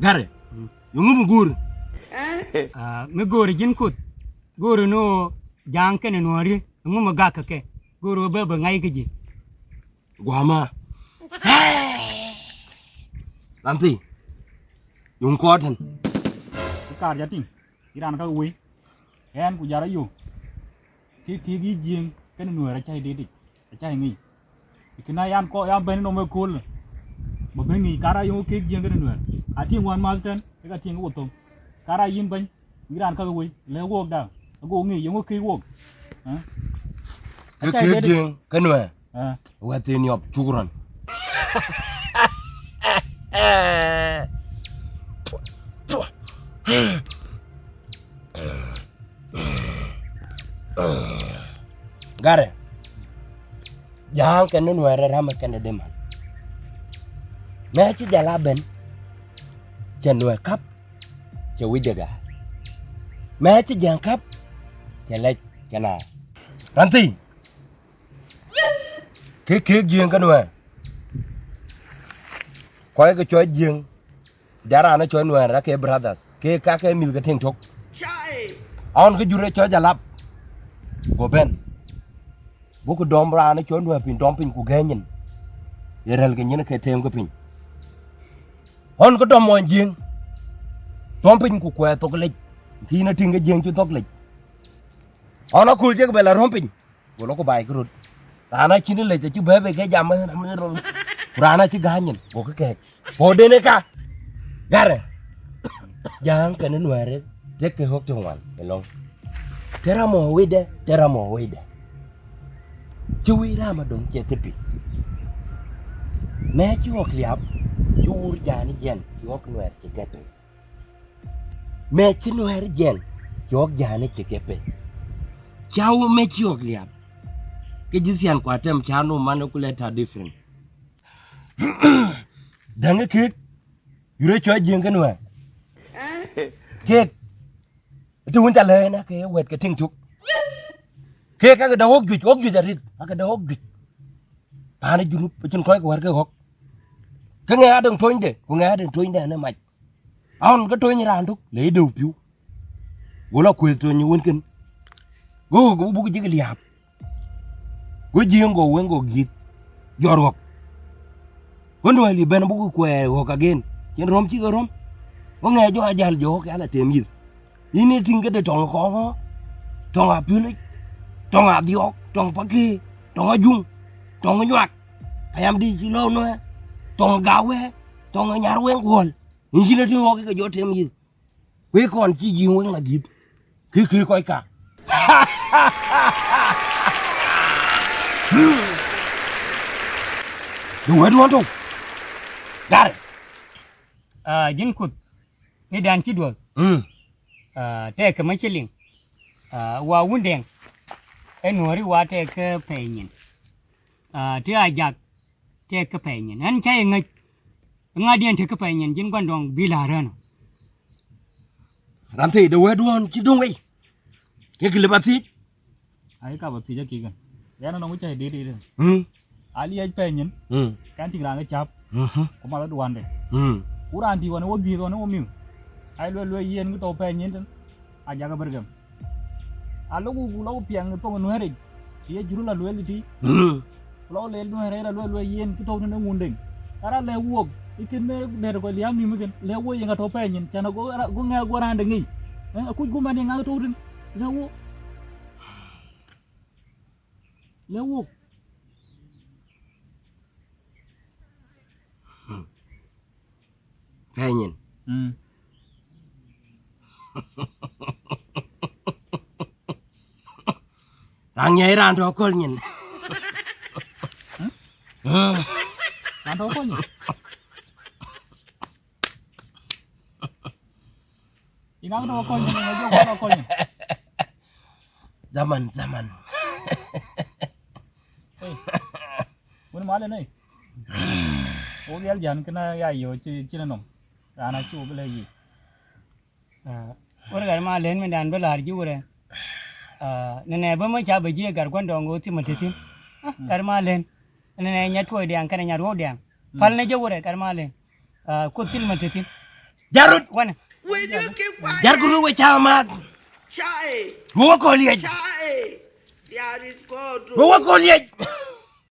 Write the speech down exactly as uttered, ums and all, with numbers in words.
Gare. Mm. Yöŋö mi goor? Ah, mi goor jin Kuth. Goor no Jaŋ kenë Nuääri. Yöŋö mi gak ke? Goor bë bë ŋai ke ji. Guama. Lanthi. Yöŋ kɔɔr tën. Kar ja tïŋ. Iran ka wei. Ɣɛn ku jara yo. Kek kek yï Jiëŋ kenë Nuäär acä deetic, acä ŋic. Këna yan kɔ, yan bɛ̈n nɔm ëkööl. Ba bï ŋic kara yöŋ kek Jiëŋ kenë Nuäär. Atïŋ wän mäth tɛ̈n, ke ka tïŋ ke wo thöŋ. Kara yïn bɛ̈ny, yïn raan ka wei, lɛ̈k wok da. Ago ŋic yöŋ kek wok. Ë? Ke acä kek deetic. Jiëŋ kenë Nuäär. Ë. Wɛ̈t thiin yɔp, cukran. Gare. Jaŋ kenë Nuäär ë räm kenë dï man. Mɛ̈ɛ̈c cï jal a bɛ̈n, cï Nuäär käp, cï wïc de gäär. Mɛ̈ɛ̈c cï Jiëŋ käp, cï lɛc kenë aa. Ranthii. Kek kek Jiëŋ kenë Nuäär. Kɔc ke cɔl Jiëŋ. Dɛ̈ raan ë cɔl Nuäär, ake brothers. Kek ka ke mïth ke tiŋ tök. Aɣɔn ke jur ë cɔl Jalap. Go bɛ̈n. Buk dɔm raan ë cɔl Nuäär piny, dɔm piny ku gɛ̈ɛ̈ny nyin. Ye rɛ̈l ke nyin ke teem ke piny. Ɣɔn ke dɔm mɔny Jiëŋ. Dɔm piny ku kuɛɛr thok lec. Thiin ë tiŋ ke Jiëŋ cï thok lec. Ɣɔn aköl cïk bɛ la röm piny. Go lɔ ku baai kë röt. Raan acïn lec acï bɛ̈ɛ̈i bei ke jam ë röm. Ku raan acï gäny nyin. Go kë kɛ̈ɛ̈k. Puɔ̈uden ë ka. Garë. Jaŋ kenë Nuäär tek ke ɣɔ̈k tïŋ wan ë lɔ̈ŋ. Tëra mɔ wëidɛ, tëra mɔ wëidɛ. Cï wïc ram adöŋ cï thipi. Mɛ̈ɛ̈c cï ɣɔ̈k liap, cï wur jani jiɛn, cï ɣɔ̈k Nuäär cï gɛ̈t piny. Mɛ̈ɛ̈c cï Nuäär jiɛn, cï ɣɔ̈k jani cï gɛ̈t piny. Cä wïc mɛ̈ɛ̈c cï ɣɔ̈k liap. Ke jï thian ku atem cä nu man ë ku lɛ ta different. Däŋ ë kek, yurë cɔl Jiëŋ kenë Nuäär. Kek, të wun ca lɛ̈ɛ̈n ake wɛ̈t ke tiŋ tök. Kek ake dä ɣɔ̈k juëc, ɣɔ̈k juëc arït, ake dä ɣɔ̈k juëc. Paan ë Junup, acïn kɔc ke wär ke ɣɔ̈k. Ke ŋɛ adäŋ tonyde, ku ŋɛ adäŋ tonyde në mac. Aɣɔn ke tony raan tök, le dëu piu. Go lɔ kuëëth tony wën kën. Go, go buk jik liaap. Go Jiëŋ go wëŋ go gïth jɔt ɣɔ̈k. Go Nuäär lip bɛ̈n buk kuɛɛr ɣɔ̈k again. Cïn röm cï ke röm. Go ŋɛɛc jɔ ajäl jɔ ɣɔ̈k ya la tem yith. Yïn ë tïŋ këde tɔŋ ë kɔŋ ɣɔ̈k, tɔŋ apiölic, tɔŋ adhiɔɔk, tɔŋ pakëë, tɔŋ ajuŋ, tɔŋ ë nyuak. Ayam dï cï lɔ̈u Nuäär, tɔŋ ë gawɛ̈ɛ̈r, tɔŋ ë nyar weŋ kuɔl. Yïn cïn ë tïŋ ɣɔ̈k ke jɔ tem yith. Ku ë kɔn cï Jiëŋ wëŋ la gïth. Kë kë kɔc ka. Dë wɛ̈t duɔ̈n tök. Garë. Ah, jin Kuth. Ni dan cï duɔ̈th. Mm. Ah, tɛɛkë maciliŋ. Ah, wa wundɛŋ. Ë Nuääri wa tɛɛkë pɛɛi nyin. Ah, të Ajak tɛɛkë pɛɛi nyin. Ɣɛn cä ye ŋäc. Ŋa diɛn tɛɛkë pɛɛi nyin, jin guɔndɔŋ bï la rɛ̈n. Ranthii dë wɛ̈t duɔ̈n cï döŋ wei. Ke kë lëu ba thiëc. Ai, ka ba thiëc akï kën. Yɛn anɔŋ cä ye deet deet. Mm. Aliɛc pɛɛi nyin. Mm. Kan tïŋ raan ke cäp. Mhm. Ku math aduande. Mm. Ku raan tï ɣɔn ë wo gïïth ɣɔn ë wo miu. Ai luel luel yen kë tɔ̈u pɛɛi nyin tën. Ajak Abergem. Alok ku lok piɛŋ thoŋ Nuääric. Ye juru la luel tï. Mm. Ku lok lel Nuääric la luel luel yen kë tɔ̈u tën ë ŋundeŋ. Kara lɛ̈k wok, ë kën ë dɛ̈t kɔc liääm nïm ë kën. Lɛ̈k wok yen ka tɔ̈u pɛɛi nyin. Can ago ra-, go ŋɛk go raan de ŋic. Ë, akuc guman yen ŋa kë tɔ̈u tën. Lɛ̈k wok. Lɛ̈k wok. Pɛɛi nyin. Mm. Raan ŋiɛc raan tɔ̈ köl nyin. Hmm? Raan tɔ̈ köl nyin? Yïn ŋa tɔ̈ köl nyin, ŋa jɔ tɔ̈ köl nyin? Zaman, zaman. Hey. Wun malen ëë. Wo dhiɛl jän kënë ya yo cï, cïn nɔm. Raan acï wo bï lɛ̈k yï. Ah, wun gär malen, mëndan bï läär jï wurë. Ah, nɛnɛ bï më ca bï jï gär guɔndɔŋ go thim tëthin. Ah, gär malen. Nɛnɛ nya tuɔɔc diaŋ kënë nya ruɔ̈u diaŋ. Päl në jï wurë gär malen. Ah, ku thil më tëthin. Jarut. Wan. Jar guru we cha mat. Wo ko liej. Wo ko liej.